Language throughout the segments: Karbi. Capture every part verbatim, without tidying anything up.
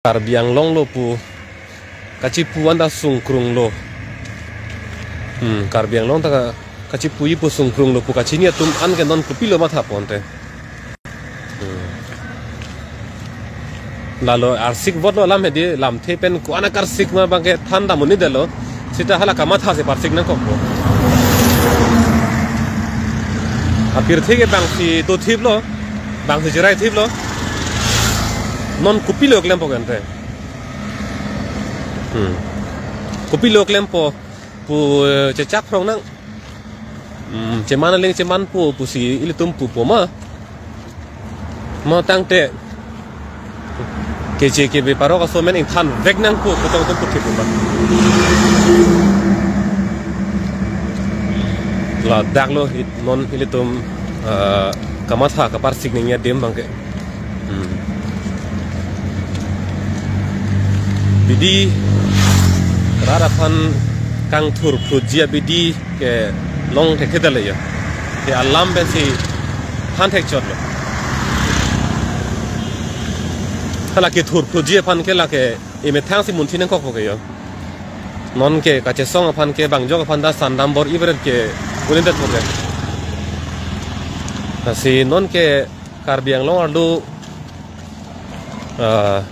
Karbi Anglong lo pu kachipu anta sungkrung lo. Hmm, Karbi Anglong ta ka-, kachipuji pu sungkrung lo pu kachini atum an ke non kopilo matha ponte. Hmm. Lalo arsik vot lo alam hedi, lamthe pen ko-an akarsik ma abang ke than dam un-edetlo. Seta hala kamatha si parsik nangkokpo. Apirthe ke bangsi dothiplo, bangsi cheraithiplo. Non kopilo klempo ke ante. Hmm. Kopilo klempo pu, eh, chechak phrong nang. Hmm, cheman aling chemanpo pusi ilitum pupo ma. Ma tangte keche kebe parok aso men ingthan vek nangpo pu tong tum puthip ma. Ladak lo it non ilitum, eh, kamatha kaparsik nangji adim abang ke. Hmm. Bidi rat aphan kangthur phruji abidi ke long thekthedale ya. Te alam pensi than thekchotlo. Hala kethur phruji aphan ke lake emethang si munthi nangkokpo ke ya. Non ke kachesong aphan ke bangjok aphan ta sandam bor-i beret ke un-edetpo ke. Lasi non ke Karbi Anglong arlo, ah,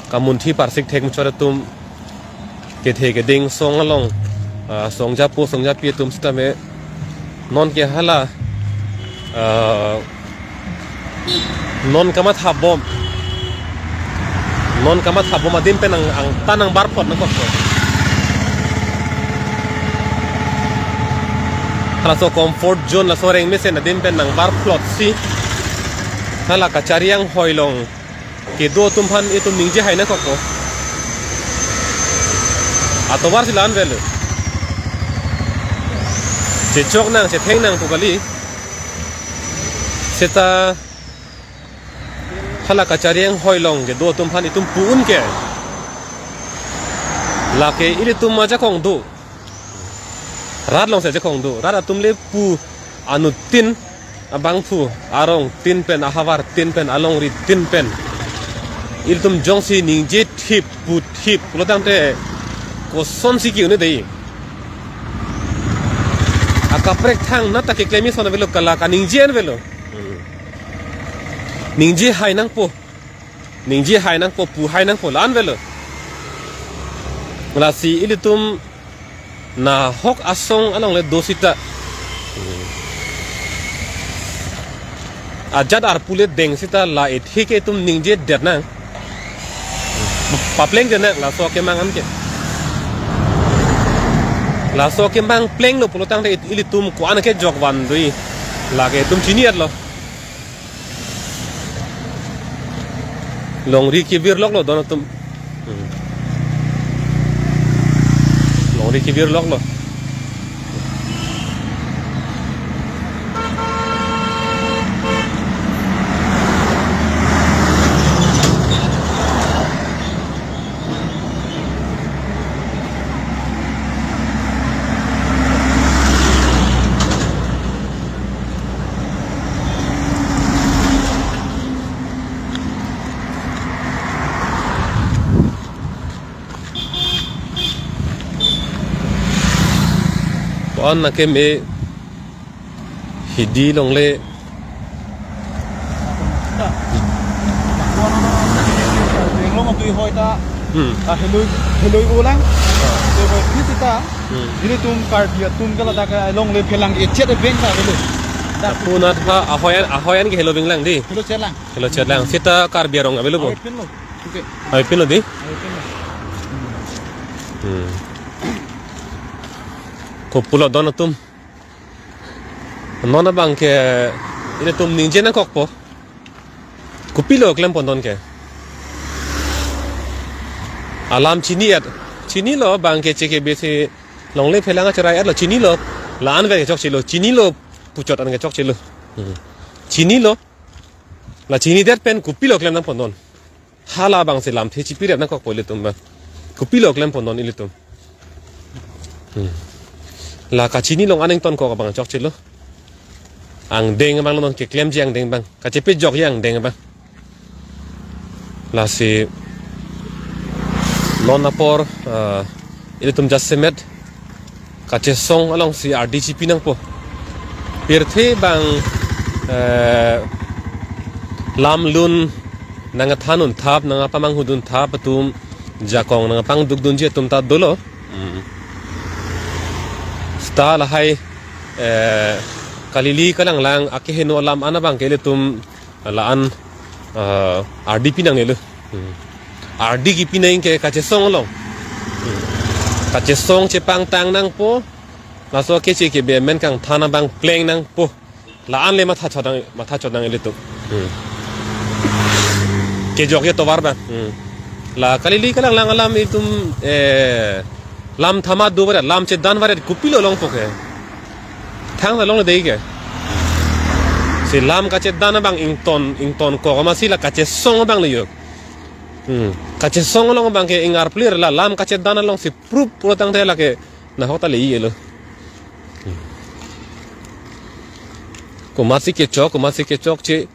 kamunthi parsik thek muchot atum kethe keding song along, ah, song japo song japi atum sitame non ke hala, ah, non kamatha bom, non kamatha bom adim pen ang, angtan nangbarplot nangkokpo. Halaso comfort zone, laso rengmesen adim pen nangbarplot si hala kachari anghoi along kedo atum aphan itum ningje hai nangkokpo. Atovar si la-an avelo. Chechok nang, chetheng nang pu kali. Seta hala kachari anghoi along kedo atum aphan itum pu un ke, lake ilitum ajakong do. Rat along si ajakong do. Rat atum le pu anuttin abangphu, arongtin pen, ahavartin pen, alongritin pen ilitum jongsi ningje thip, pu thip pulo tangte kosonsi ke-un-e dei. Akaprek thangnat ta keklemji ason avelo, kala kaningje an avelo. Hmm. Ningje hai nangpo. Ningje hai nangpo, pu hai nangpo, la-an avelo. Lasi ilitum nahok asong along le do sita, ajat arpu le deng sita la ethe ke itum ningjedet nang. Paplengdet nang laso kemang an ke. Laso kemang plenglo pulo tangte it-, ilitum ko-an kejok van dui, lake itum chini-etlo. Longri kevir loklo don atum. Hmm. Longri kevir loklo. Pon nakem e hidi longle. Englong atui hoi ta. Hmm. Ah, heloi, heloi ulang. Ah. Heloi hoi sita. Hmm. Ilitum Karbi atum ke ladak alongle phelang echet ebeng ta heloi. Dak punat ha ahoyan, ahoyan ke helo binglang di. Helo chetlang. Helo chetlang. Sita Karbi arong avelo bo. Awe pinlo. Oke. Awe pinlo di. Awe pinlo. Hmm. Kopulo don atum. Non abang ke ilitum ningje nangkokpo. Kopilo klempo non ke. Alam chini-et. Chinilo abang ke cheke besi longle phelang acherai-etlo chinilo. La-an ave ke chokchelo. Chinilo puchot an ke chokchelo. Hmm. Chinilo. La chinidet pen kopilo klem nangpo non. Hala abang si lamthe chipiret nangkokpo ilitum abang. Kopilo klempo non ilitum. Hmm. La kachini along anington kok abang chokchelo. Angdeng abang non keklemji angdeng abang. Kachepejokji angdeng abang. Lasi Non apor, eh, ilitum jasemet kachesong alongsi ardi chipi nangpo. Pirthe bang, eh, lam lun nangthan un thap, nangpamanghu dun thap atum, jakong nangpangduk dunji atum ta dolo. Hmm. Seta lahai, eh, kalili kalanglang akeheno alam an abangke ilitum la-an, eh, ardi pi nangnelo. Hmm. Ardi kipi nang ke kachesong along. Hmm. Kachesong chepangtang nangpo. Laso keche kebe amen kangthan abang pleng nangpo. La-an le matha chodang, matha chodang ilitum. Hmm. Kejokji atovar abang. Hmm. La kalili kalanglang alam itum, eh, lam thama do varet, lam chedan varet, kopilo longpo ke. Thang ta longle dei ke. Si lam kachedan abang ington, ingtonkok amatsi la kachesong abang le yok. Hmm. Kachesong along abangke ingarplir la lam kachedan alongsi prup pura tangte lake nahok ta le-ilo. Hmm. Komatsi kechok, komatsi kechokche.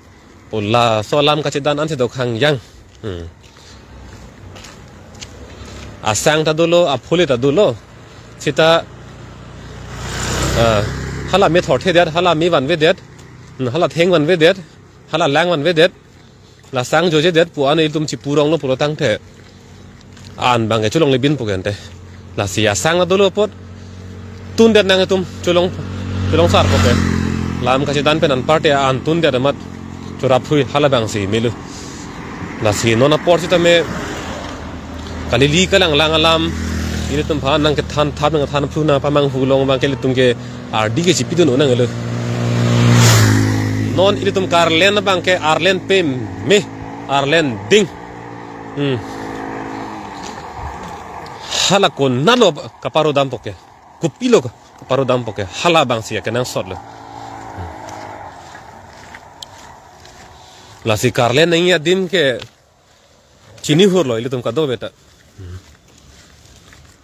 O laso alam kachedan ansi dokhang yang. Hmm. Asang ta dolo, aphule ta dolo. Seta, ah, hala me thorthedet, hala me vanvedet, hmm, hala theng vanvedet, hala lang vanvedet. La sang jojedet pu an ilitum chipu ronglo pulo tangte an abangke cholongle binpo ke ante. Lasi asang ta dolo apot tundet nang itum cholong, cholongsarpo ke. Lam kachedan pen anparte an tundet amat choraphui hala abangsi melo. Lasi non apor sitame kalili kalanglang alam ilitum aphan nangkethan thap nangthan phlu nangpamanghu along abangke ilitum ke ardi ke chipidun un nangnelo. Non ilitum ke arlen abangke arlen peme, arlen ding. Hmm. Hala konatlo kaparo dampo ke. Kopilo kaparo dampo ke. Hala abangsi akenangsotlo. Lasi ke arlen nangji adim ke chinihurlo ilitum kadokave ta. Hmm.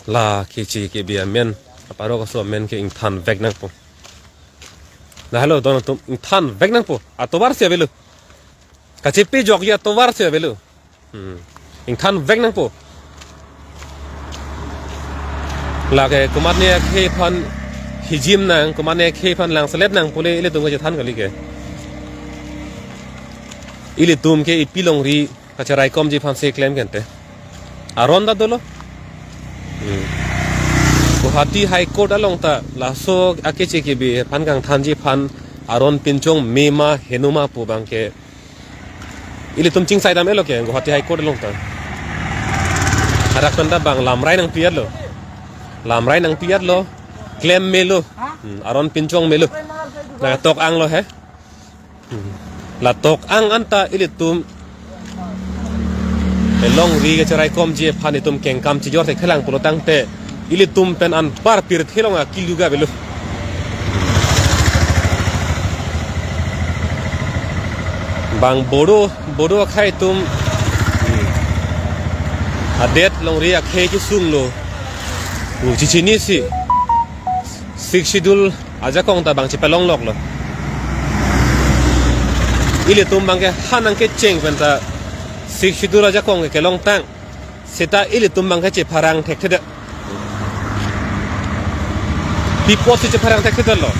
La keche kebe amen, aparo kaso amen ke ingthan vek nangpo. Lahelo don atum ingthan vek nangpo. Atovarsi avelo. Kachepejokji atovarsi avelo. Hmm. Ingthan vek nangpo. Lake komatne akhei aphan hijim nang, komatne akhei aphan langselet nang pule ilitum kachethan kali ke. Ilitum ke ipi longri kacheraikomji aphansi klem ke ante. Aron ta dolo. Hmm. Guwahati High Court along ta laso akeche kebe aphan kangthanji aphan aron pinchong mema henoma pu abangke ilitum chingsai dam-etlo ke Guwahati High Court along ta. Hadak pen ta bang lamrai nangpi-etlo. Lamrai nangpi-etlo. Klem melo. Hmm, aron pinchong melo. Nangtok anglo he. Hmm. La tok ang anta ilitum elongri kacheraikomji aphan itum kengkam chijor thekthelang pulo tangte ilitum pen anpar pirthe along akilu ga avelo. Bang Bodo, Bodo akhei atum, hmm, adet longri akhei kesunglo pu chichinisi Sixth Schedule ajakong ta bang chipalongloklo. Ilitum abangke ha nangkecheng pen ta Sixth Schedule ajakong ke kelongtang. Seta ilitum abangke chepharang thekthedet. Pi apotsi chepharang thekthedetlo?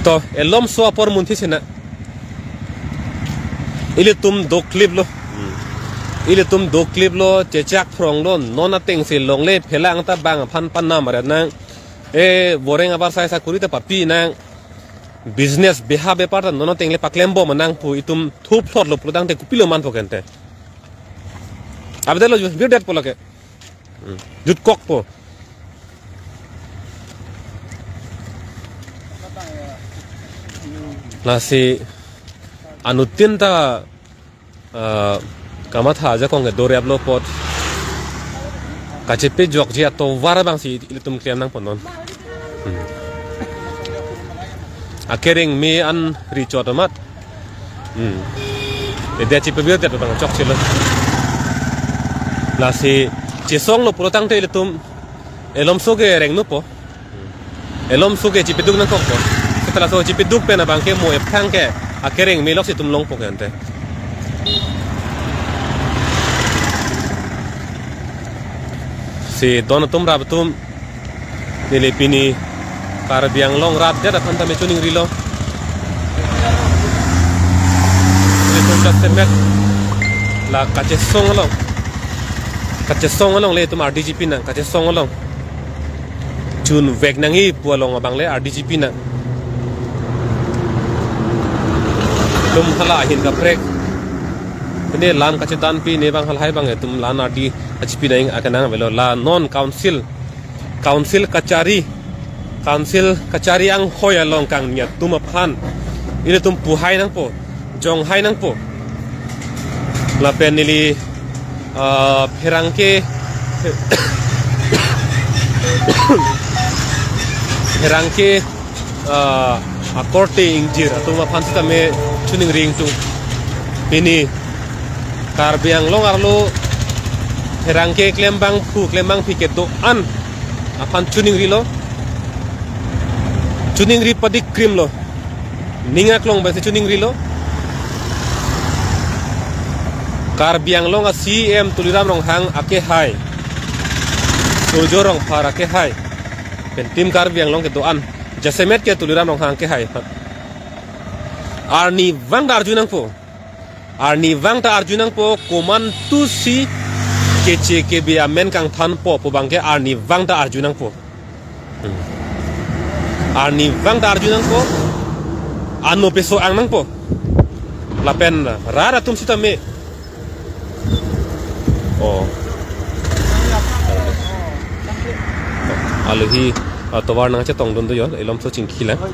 To, elomso apor munthi sina. Ilitum dokliplo. Hmm. Ilitum dokliplo, chechak phronglo, non atengsi longle phelang ta bang aphan panam aret nang. E, boreng abar sai sakuri ta papi nang. Business beha bepar ta non ateng le paklembom nang pu itum thuphlotlo pulo tangte kopilo manpo ke ante. Abdelo ju, birdetpo lake. Hmm. Jutkokpo. Lasi anuttin ta, ah, kamatha ajakong ke dorep lo apot kachepejokji atovar abangsi ilitum klem nangpo non. Hmm. Akereng me an richot amat. Hmm. Ede chipebirdet abang chokchelo. Lasi chesonglo pulo tangte ilitum elomso ke rengnopo. Hmm. Elomso ke chipeduk nangkokpo. Seta laso chipeduk pen abangke mo epthang ke akereng me loksi itum longpo ke ante. Si don atum rap atum, neli pini Karbi Anglong rat det aphan tame chuningrilo. Nelitum jasemet la kachesong along, kachesong along le itum R D G P nang, kachesong along chunvek nangji pu along abang le R D G P nang. Itum hala ahin kaprek, pine lam kachedanpi ne abang halahai abang itum la-an R D G P nang akenang avelo. La non council, council kachari, council kachari anghoi along kangni atum aphan ilitum puhai nangpo, jonghai nangpo. Lapen neli, ah, pherangke, pherangke, ah, akorte ingjir atum aphan sitame chuningri ingtung. Pini Karbi Anglong arlo pherangke klembangphu klembangpi kedo-an aphan chuningrilo. Chuningri padikkrimlo. Ning aklong basi chuningrilo. Karbi Anglong a-C E M Tuliram Ronghang akehai, Surjya Rongphar akehai, pen Team Karbi Anglong kedo-an, jasemet ke Tuliram Ronghang akehai, arnivang ta arju nangpo. Arnivang ta arju nangpo, komantusi Keche Kebe amen kangthanpo pu abangke arnivang ta arju nangpo. Hmm. Arnivang ta arju nangpo. Ano peso-ang nangpo. Lapen rat atum sitame. Oh. Alohi, ah, tovar nangchetongdun do jo, ilomso chingki lang. Hmm.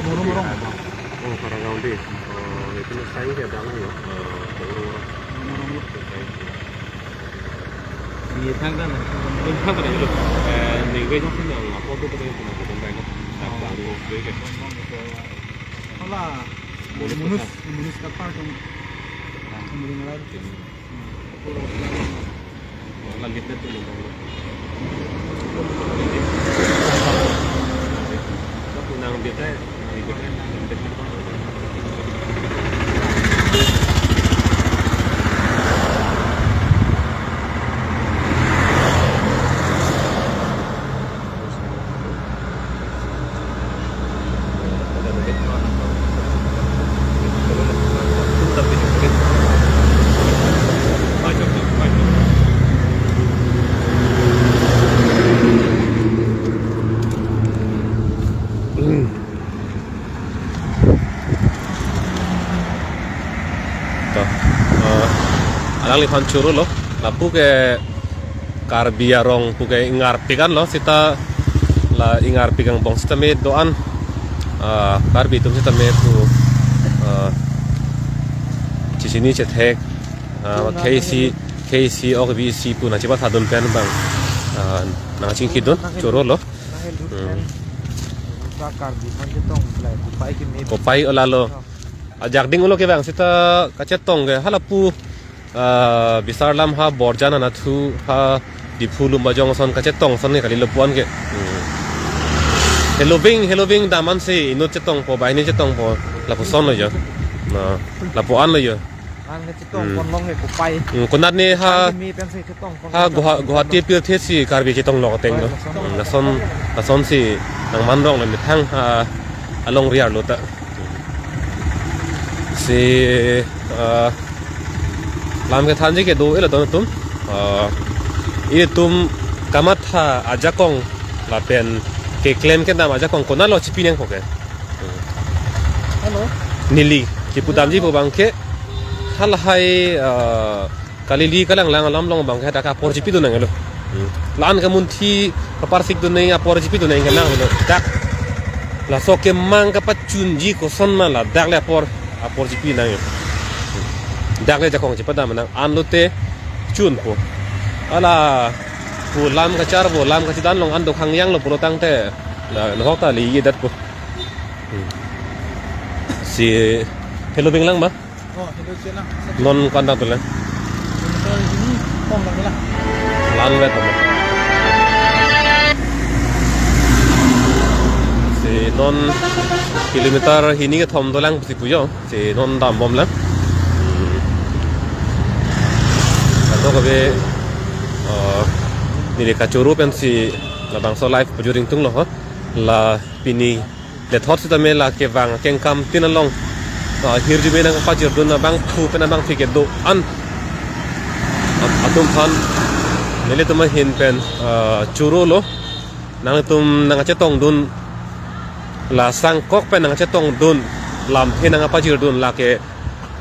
Murung, murung. Oh, parang gaun deh. Oh, itu saya dia dang ni. Oh, murung. Murung. Ni thang kan? Ni thang kan itu. Eh, ni gue jok ni, apa tu, tu, tu, tu, tu, tu, tu, tu, tu, tu, tu, tu, tu, tu. Hala, Munus, Munus, Munus kapar tu. Munus ngalar. Langit na tu, nang dia, nang dia. To, eh, alangliphan chorolo, lapu ke Karbi arong puke ingarpik anlo, seta la ingarpik angbong sitame do-an, ah, Karbi atum sitame pu, ah, chechini chethek, ah, K C, K C ok B C pu nangchepathadun pen abang, ah, nangchingkidun, chorolo. Hmm. Kopai ola lo. Ajak ding ulo ke bang seta kachetong ke halapu, ah, Bisar lam ha Borjan anatthu ha Diphu Lumbajong ason kachetong ason ke kali lapu-an ke. Hmm. Heloving, heloving daman si inut chetongpo, banghini chetongpo, lapuson lo jo. Na, lapu-an lo jo. An kachetong Hmm. pon long ke kopai. Hmm, konat ne ha, Kopai kimi pen si chetong pon ha long Guha-, Guwahati pirthe si Karbi chetong lok ateng lo. Lason. Hmm, lason, lason si nangman rong lo methang ha alongri arlo ta. Si, ah, lam kethanji kedo ilo don atum. Ah, itum kamatha ajakong lapen keklem kedam ajakong konatlo chipi nangpo ke. Hello. Neli kipudamji pu abang ke halahai, ah, kalili kalanglang alam along abang ke dak apor chipidun nanglo. Hmm. La-an kamunthi kaparsikdun nang apor chipidun nang kenanglo. Dak laso kemang kapachunji koson ma ladak le apor, apor chipi nang. Hmm. Dak le jakong chipadam nang, anlote chunpo. Ala pu lam kacharpo, lam kachedan along an do khangyang lo pulo tangte. La, lahok ta li-edet po. Hmm. Si hello binglang ma? Oh, hello chelang. Non ko-an ta dolang? Kilometer hini kethom lang dolang. Lang vet ma? Si non kilometer hini kethom dolang si pu jo. Si non dambomlang. Hmm. Ato kabe, eh, neli kachoro pensi labangso live pajut ringtunglo ho. La pini lethot sitame la kevang kengkam tin along, ah, hirjume nangpajirdun abangphu pen abangphi kedo-an at-, atum aphan nelitum ahin pen, ah, chorolo. Nanglitum nangkachetongdun, la sangkok pen nangkachetongdun, lamthe nangpajirdun, lake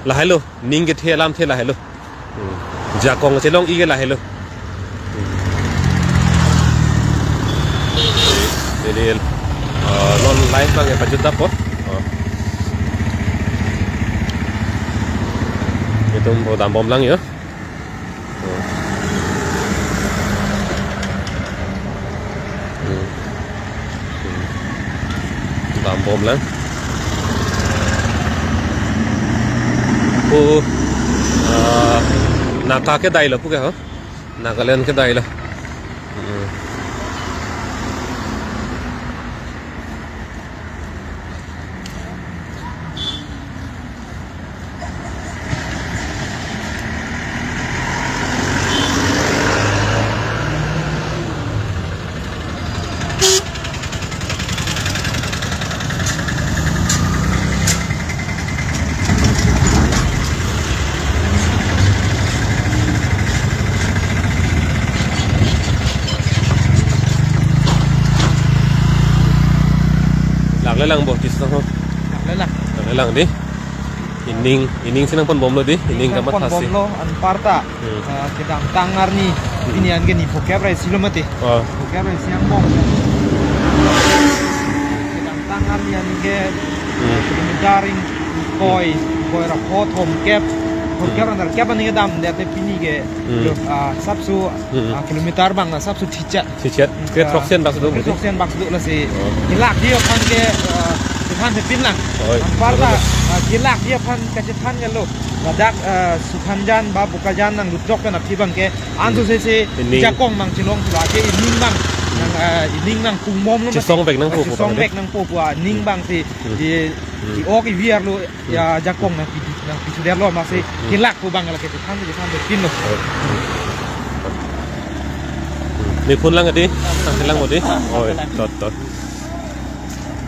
lahelo, ning kethe lamthe lahelo. Hmm. Jakong chelong-i ke lahelo. Hmm. Jadi, eh, non live abang ya pajut dap po. Oh. Itum bo dambomlang ya. Oh. Hmm. Hmm. Dambomlang. Ko, ah, Naga kedailo pu ke ho? Nagaland kedailo. Hmm. Laklelang bo, Tisso ho. Laklelang. Laklelang dei. Ining, ining si nangponbomlo dei, ining kamatha si. Nangponbomlo, anparta. Hmm. Ah, kedamtang arni, hmm, pini an ke ni phokep ra isi lo mati. Oh. Phokep ra isi angbong. Kedamtang arni an ke, hmm, kilometer ingkoi, ingkoi ra pho thomkep. Thomkep, hmm, ra nerkep an ke damdet te pini ke. Hmm. Lo, ah, sapso, hmm, ah, kilometer abang la sapso thichat. Thichat. Ke, ah, throksi an bak si do, throksi an bak si do lasi. Oh. Kelak di aphan ke, ah, chethan pepin lang. Oh, anparta, betul. Ah, kelak di aphan kachethan ke lo. Ladak, ah, Sukhanjan ba Bokajan nanglut jok pen aphi abang ke. Anso, hmm, sese, ining, jakong abang chelong si lake ining abang. Hmm. Nang, ah, ining nangpung bomlo mati. Chesong vek nangpo, ah, chesong vek nangpo pu, ah, ining, hmm, abang si. Hmm. I, hmm, i-ok ivi arlo. Ya, jakong nangpi, nangpi suder lo masi, hmm, kelak pu abang la kechethan, kechethan pepinlo. Mephun lang dei, tangkrelang dei. Oh, tot, tot.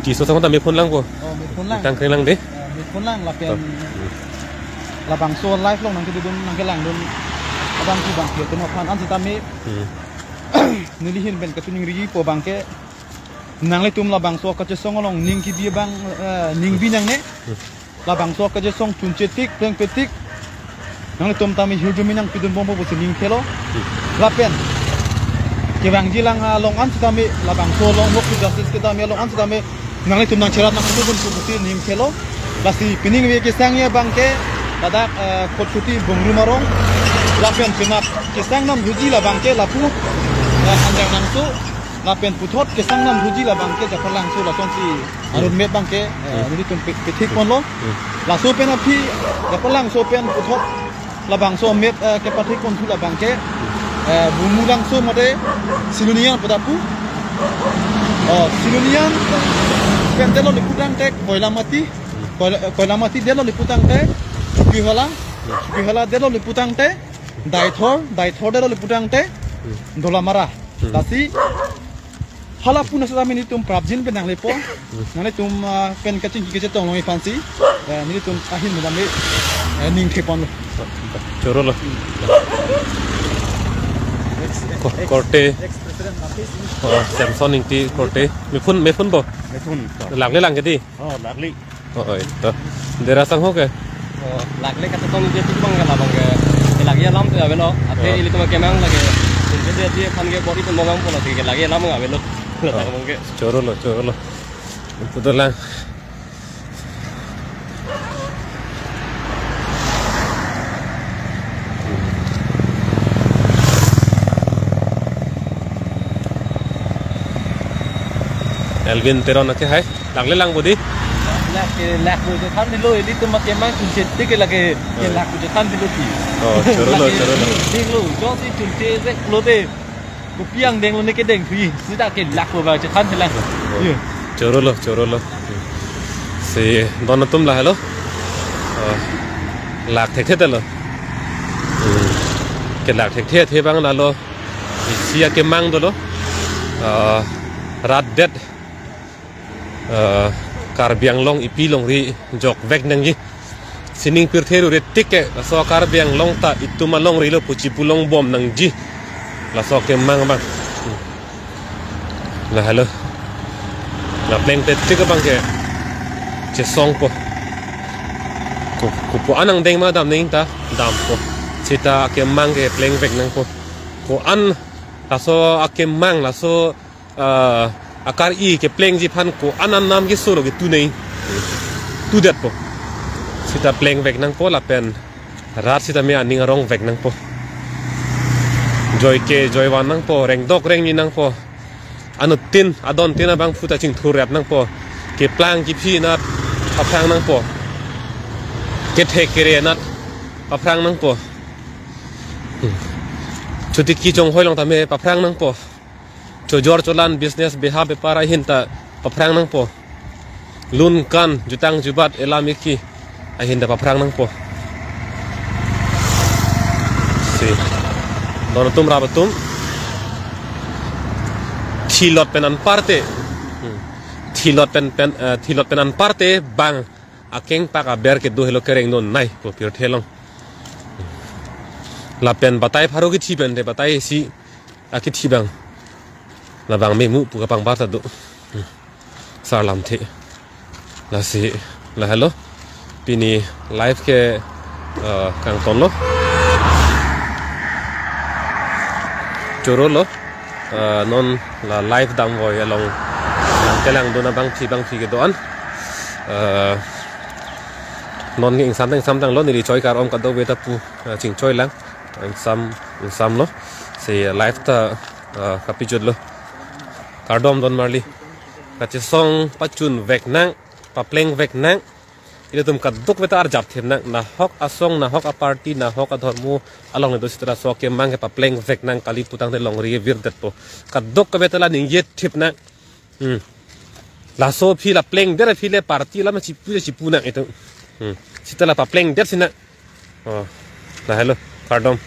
Tisso asangho ta mephun lang po. Oh, mephun lang. Tangkrelang dei. Eh, mephun lang lapen. Tot. Hmm. Labangso live along nangkedodun, nangkelangdun abangphu abangphi atum aphan an sitame. Hmm. Neli ahin pen kachiningri po abang ke. Nanglitum labangso kachesong along ning kebi abang, eh, ning bi nangne. Labangso kachesong chunche tik, plengpe tik. Nanglitum tame hirjume nangpidunbompo pusi ning thelo. Lapen kevangji lang along an sitame labangso along Hokpi justice ketame along an sitame nanglitum nangcherap nangpidunbompo pusi ning thelo. Lasi pining ave kesangji abang ke ladak, eh, Kotchuti Bongrum arong. Lapen penap kesang namthuji labang ke lapu, eh, Hanjangnangso. Lapen puthot kesang namthuji labang ke Japarlangso lasonsi, hmm, arun mep abang ke, eh, hmm, nelitum pe-, pethekponlo. Hmm. Laso pen aphi Japarlangso pen puthot labangso mep, eh, kepathekponthu labang ke, eh, Bumulangso mate Silonijan pu ta pu. Oh, Silonijan pen detlo le putangte Koilamati. Koila-, Koilamati detlo le putangte Chokihola. Chokihola detlo le putangte Deithor, Deithor detlo le putangte Dolamara. Hmm. Lasi hala pu na sitame nelitum prapjin pen nanglepo. Hmm. Nanglitum, ah, pen kachingki kachetong longji aphansi, eh, nelitum ahin sitame, eh, ning theponlo. Chorolo. Ko-, korte. Oh, Samson Ingti korte. Mephun, mephun po? Mephun. Laklelang ke dei? Oh, lakle. Oh, oi, to. Dera asangho ke? Oh, lakle kachetong je tik abang ke labang ke. Kelakji alam ta avelo. Ate, oh, ilitum kemang lake. Tumke de je aphan ke bor-i pon bomang po lake kelakji alam abang avelo. Oh. Labang ke. Chorolo, chorolo. Ipu dolang. Elvin Teron ake hai. Laklelang po dei? Lakle. Kelak pu chethan dilo, ilitum akemang chunche tik ke lake kelak pu chethan dilo ti. Oh, choro lo, lake choro lo. Dinglo, jongsi chunche jek lote. Kopi angdeng lo ne kedeng thui. Sita kelak pu ba chethan thelang. Oh. Ye. Choro lo, choro lo. Si don atum lahelo. Oh. Lak thekthe lo. Hmm. Kelak thekthe the abang lalo. Isi akemang dolo. Ah, rat det. Eh, Karbi Anglong ipi longri jokvek nangji. Sining pirthe rure tik ke, laso Karbi Anglong ta itum alongri lo pu chipulong bom nangji. Laso akemang abang. Hmm. Lahelo. Lapleng te tik abang ke chesongpo. Ko, kopi an angdeng ma dam nangji ta dampo. Sita akemang keplengvek nangpo. Ko-an laso akemang, laso ah, akar-i keplengji aphan ko-an an nam keso lo ketu nei. Tudetpo. Sita plengvek nangpo lapen rat sitame aning arongvek nangpo. Joike joivan nangpo, rengdok rengni nangpo. Anuttin, adontin abangphu ta chingthurrep nangpo. Keplang kephi anat paphrang nangpo. Kethe kere anat paphrang nangpo. Hmm. Chotiki chonghoi along tame paphrang nangpo. Chojor cholan business beha bepar ahin ta paphrang nangpo. Lun kan jutang jubat elam iki ahin ta paphrang nangpo. Si. Don atum rap atum. Thilot pen anparte. Hmm. Thilot pen, pen, eh, thilot pen anparte bang akengpak aber kedo helo kereng non nai pu pirthe along. Lapen batai pharo kethi pen te batai isi akethi abang. Labang memu pu kapangbar ta do. Hmm. Sar lamthe. Lasi, lahelo. Pini live ke, eh, kangton lo. Choro lo. Eh, non la live damvoi along. Nangkelangdun abangphi bangphi kedo-an. Eh, non ke ingsam ingsam tanglo neli choi kar-om kadokave ta pu, eh, chingchoi lang. Ingsam, ingsam lo. Si live ta, eh, kapejut lo. Kardom don marli. Kachesong pachunvek nang, paplengvek nang. Ilitum kadokave ta arjap thip nang, nahok asong, nahok aparty, nahok adhormo along le do sita laso akemang kepaplengvek nang kali pu tangte longri virdetpo. Kadokave ta la ningje thip nang. Hmm. Laso aphi la plengdet aphi le party alam chipu le chipu nang itum. Hmm. Sita la paplengdet si nang. Oh. Lahelo, kardom.